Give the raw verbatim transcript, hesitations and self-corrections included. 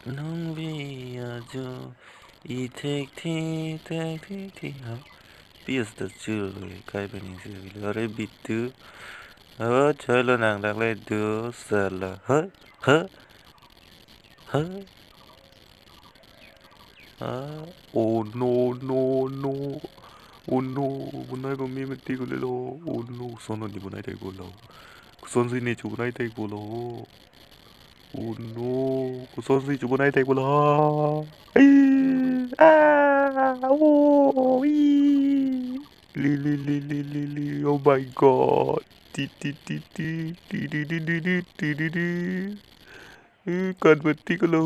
Nungvi ajo, i thekthi, thekthi, thi, ha. Pi as the chul, kai pen isi vile, are bitu. Ha, choi lo nang dak le du, sala. Ha, ha, ha. Ha, oh no, no, no. Oh no, bonai ko me mati ko le lo. Oh no, sono di bonai tai ko lo. Kosonsi ne chubonai tai ko lo. Oh no, kosonsi chubonai tai ko lo. Ai, ah, oh, ee. Li, li, li, li, li, li. Oh my God. Ti, ti, ti, ti, ti, di, di, di, di, ti, di, di. Eh, kan mati ko lo.